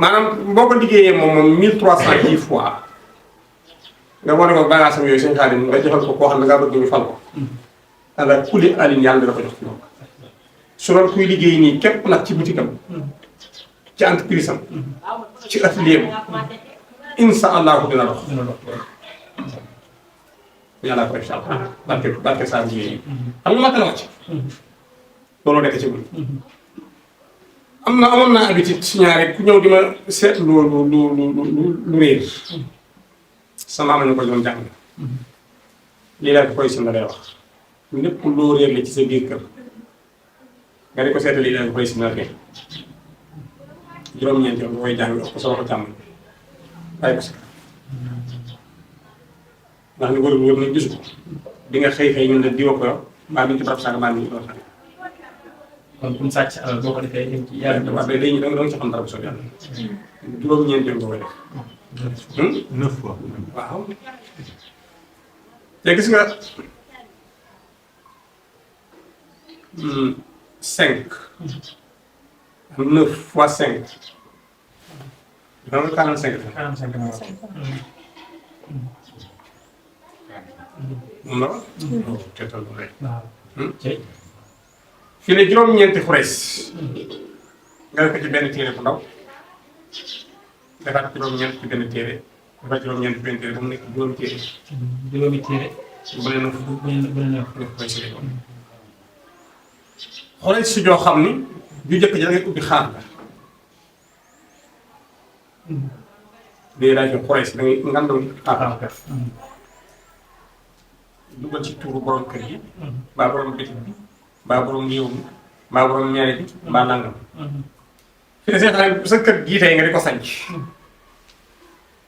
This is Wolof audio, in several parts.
maanaam boo ko liggéeyee moom 1310 fois nga wane ko bagage am yooyu seen xaalis nga joxal ko koo xam ne ngaa bëgg ñu fal ko. ala kulli alin yàlla dina ko jox ci moom. su doon kuy liggéey nii képp nag ci boutique am. ci entreprise am. ci atelier am. incha allahu dina dox. yàlla ko incha allah barke saa bu yéegi. xam nga matal wàcc. looloo nekk ci guddi. amoon naa habitude si ñaare ku ñëw di ma seet lu réer. sama am na ko doon jàng. lii laa koy si na lay wax. lépp loo réer la ci sa biir kër. nga di ko seetal lii laa koy si na lay juróom-ñeent yoon nga koy jàng ko sa waxu jàmm bàyyi ko si ndax ni wër nañ gisu ko di nga xëy ñun de diwa ko yow mbaa mi ci barab sànq mbaa mi ci barab sànq. kon pour sàcc alal boo ko defee dem ci yàlla. waaw day da nga ci xam dara bu soobee yàlla. juróom-ñeent yoon nga koy def. 9 fois. waaw. te gis nga 5. 9 fois 5. dama 45 la. 45 mois. moom la. teetal bu rëy. waaw. fii ne juróom-ñeenti xurees. nga def ko ci benn téere bu ndaw. defaat juróom-ñeent ci benn téere. defaat juróom-ñeent ci benn téere ba mu nekk juróomi téere. juróomi téere. bu ne neuf. bu ne neuf. xurees yi lay doon. xurees si joo xam ni. ju jëkk ji da ngay ubbi xaar la. léegi daal di xurees da ngay ngandal xaar la. dugal ci tuuru borom kër yi. mbaa borom bitik bi. mbaa borom réew mi. mbaa borom ñaari bi. mbaa nangam. fi ne seen xale sa kër gii tey nga di ko sanc.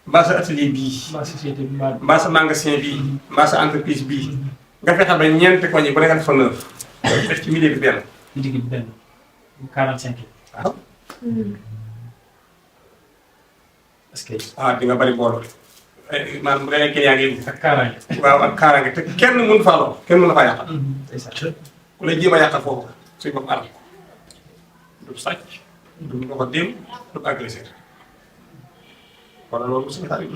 mbaa sa atelier bii. mbaa société bi mbaa sa magasin bii. mbaa sa entreprise bii. nga fexe ba ñeenti koñ yi bu nekk fa 9. def ci milieu bi benn. digg bi benn 45. waaw. est-ce que. di nga bari booloo. maanaam bu dee yaa ngi. ak kaaraange. waaw ak kaaraange te kenn mënu faa lor kenn mënu faa yàqal. ndeysaan. ku la jéem a yàqal foofu suy bopp alal du sàcc du ko déem du agressé wala loolu suñu xarit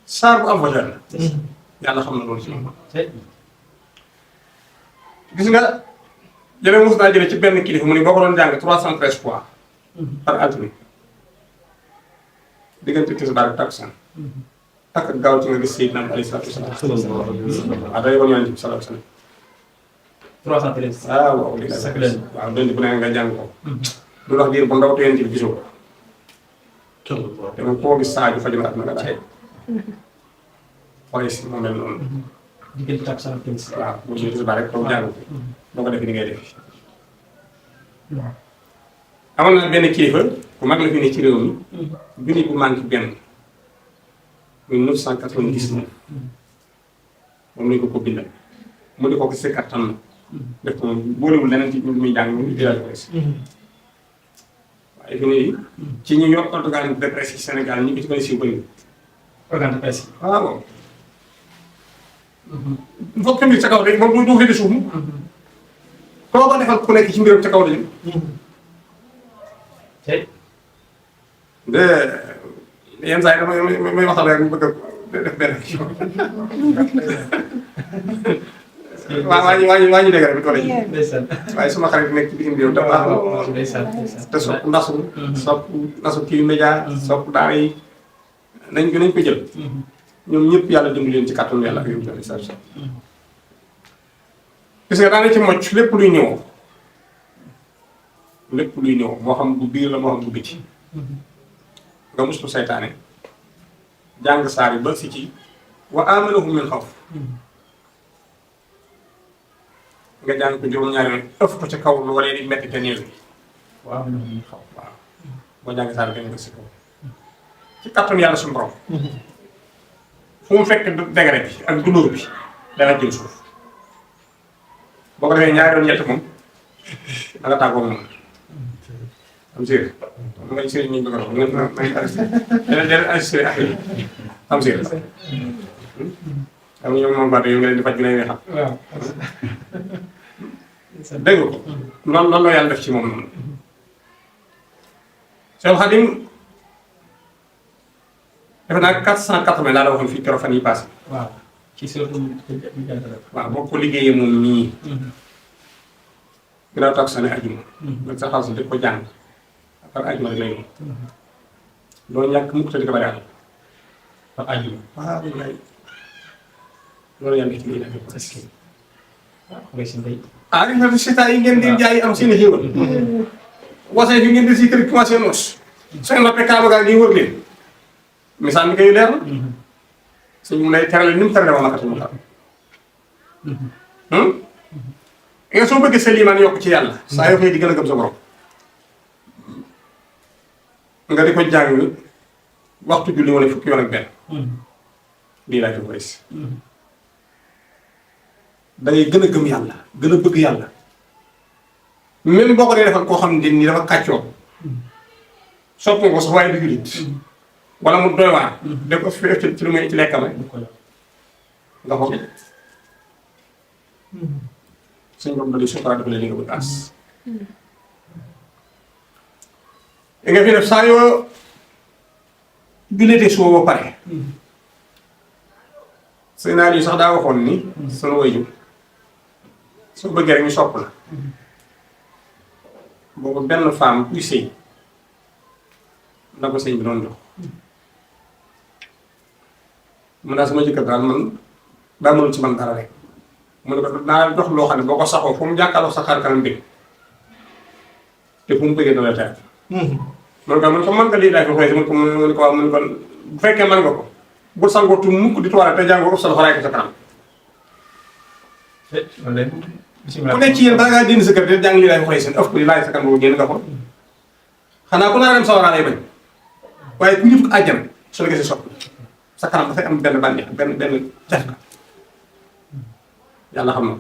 saar bu am valeur la. yàlla xam na loolu ci moom. gis nga jëlee mos naa jëlee ci benn kilifa mu ni boo ko doon jàng 313 fois par altine diggante tisbaar ak takkusaan ak gaaw ci nga gis Seydina alayhi salaatu wasalaam. waaw day ko ñaan ci salaatu wasalaam. 313. waaw li waaw dënd bu ne nga jàng ko. du wax diir bu ndaw te yéen ci gisoo ko. te moom koo gis saa ju faju na at na nga daay. xoolal si moom mel noonu. diggante takkusaan ak timis. waaw bu ñu tisbaar rek toog jàng ko. doo ko def ni ngay def. amoon na benn kilifa bu mag la fi ne ci réew mi. junni bu manqué benn. muy 999. moom lañ ko bindal. mu di ko si kattan na. def ko moom boolewul leneen ci muy jàng mu ngi jëlaat ko si. waaye fi ne ci ñi yor organe de presse ci Sénégal ñi ko ci gën a siiw bëriwul. organe de presse. waaw. il faut que ca kaw de moom du fi di suuf. koo ko defal ku nekk ci mbiram ca kaw de. tey. de yenn saa yi damay waxtaan rek mu bëgg a def benn. waa ñu dégg rek bi tool yi. ndeysaan. waaye suma xarit nekk ci bitim réew te baax na. ndeysaan. te sopp ndasu. sopp nasu kii média. sopp daara yi nañ ko jël. ñoom ñëpp yàlla dimbali leen ci kàttanu yàlla ak yow tamit saa gis nga daanaka ci mocc lépp luy ñëw. lépp luy ñëw moo xam bu biir la moo xam bu biti. nga muslu saytaane. jàng saar yi ba si ci. wa aamanahum min xawf. nga jàng ko juróom-ñaari yoon ëff ko ci kaw lu wala di metti te néew bi. waaw ñu xaw. waaw boo jàng saar bi nga si kaw. ci kàttanu yàlla suñu borom. fu mu fekk degere bi ak dundóor bi dana jël suuf. boo ko defee ñaari yoon ñett moom da nga tàggoo moom. am séeréer. am nga séeréer ñu bëgg a dox nga may arrêté. dana arrêté affaire yi am séeréer. am ñoom moom bàtt yow nga leen di faj bi lay weexal. waaw. dégg nga ko. noonu la yàlla def ci moom noonu. Seydou Khadim defe naa 480 laa la waxoon fii keroog fan yi passé. waaw ci surtout Mujadala. waaw boo ko liggéeyee moom nii. ginnaaw tax sa ne ajuma. nag sa xaalis di ko jàng après ajuma rek lay doon. loolu ñàkk mukk te di ko bari àll. par ajuma. waaw wallaay loolu yaa ngi ci lii nag. est-ce que nga si mbay. ah gis nga seetaan yi ngeen di jaay am seen i xéwal. wasee fi ngeen di si kër commencé noos. seen noppee kaaba gaa ngi wër leen. misaal mi koy leer na. suñ mu lay terale ni mu terale woon naka mu xam. nga soo bëggee sa liimaan yokk ci yàlla. saa yoo xëy di gën a gëm sa borom. nga di ko jàng waxtu julli wala fukki yoon ak benn. lii laa koy gis. da ngay gën a gëm yàlla gën a bëgg yàlla. même boo ko dee defal koo xam ne nii dafa kàccoo. sopp nga ko sax waaye du jullit. wala mu doy waar. def ko fi ci lu muy ci lekkam rek. nga xool. suñu borom da di sukkandiku dafa leen li nga bëgg as. nga fi def saa yoo julleetee suba ba pare. sëy naa lii sax daa waxoon ni. sunu waajur soo bëggee rek ñu sopp la. boobu benn femme kuy sëy na ko sëñ bi doon jox. mun naa sama jëkkër daal man daa mënul ci man dara rek. mu ne ko naa jox loo xam ne boo ko saxoo fu mu jàkkaarloo sa xar kanam bëgg te fu mu bëggee dana teel. man ko mën nga lii daal di ko xoolee ko waaw mu ne ko bu fekkee mën nga ko bu sangootu mukk di tuwaale te jàngoo ëpp sa loxo raay ko sa kanam. ku nekk ci yéen bala ngaa génn sa kër te jàng lii daal di xoolee seen ëpp di laaj sa kanam boobu génn nga ko. xanaa ku nar a dem sa waraa lay bañ waaye ku ñëpp àjjana su la gisee soppi sa kanam dafay am benn bànneex benn cafka yàlla xam na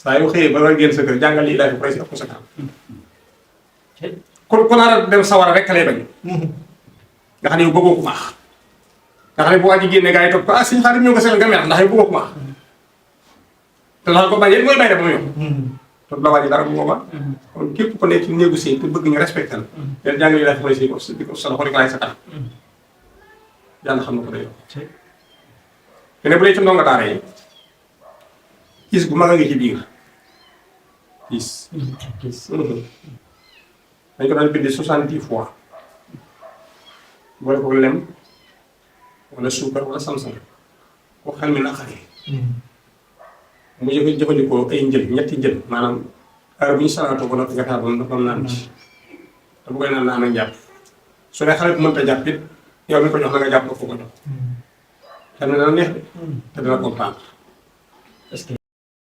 saa yoo xëyee ba war a génn sa kër jàngal lii daal di xoolee si ëpp sa kanam. ku nar a dem sawara rek lay bañ. nga xam ne yow bëggoo ko maax. nga xam ne bu waa ji génnee gars yi topp ko ah suñu xarit ñëw nga seetlu nga mer ndax yow bëggoo ko maax. te loolu ko bañ yéen mooy bay de ba mu yomb. te la waa ji dara bu boobaa. kon képp ku nekk ci négocier te bëgg ñu respecté la. yéen jàng yi daal di xoolee si di ko sa loxo rek laay sa kanam. yàlla xam na ko day yomb. te ne bu dee ci ndongo daara yi gis bu mag a ngi ci biir gis. dañ ko daan bindee 70 fois boole ko lem wala suukar wala samsam ko xel mi naqaree. mu jëfandikoo ay njël ñetti njël maanaam heure bu ñu salaatoo ba noppi nga xaar ba ndox naan ci te bu koy naan ak jàpp su dee xale bu mënta jàpp it yow mi ko jox la nga jàpp ko jox xam ne dana neex de te dana comprendre.